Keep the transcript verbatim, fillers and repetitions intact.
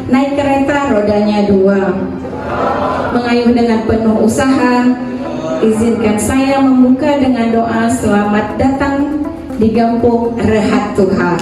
Naik kereta rodanya dua. Mengayuh dengan penuh usaha, izinkan saya membuka dengan doa selamat datang di Gampong Rehat Tuha.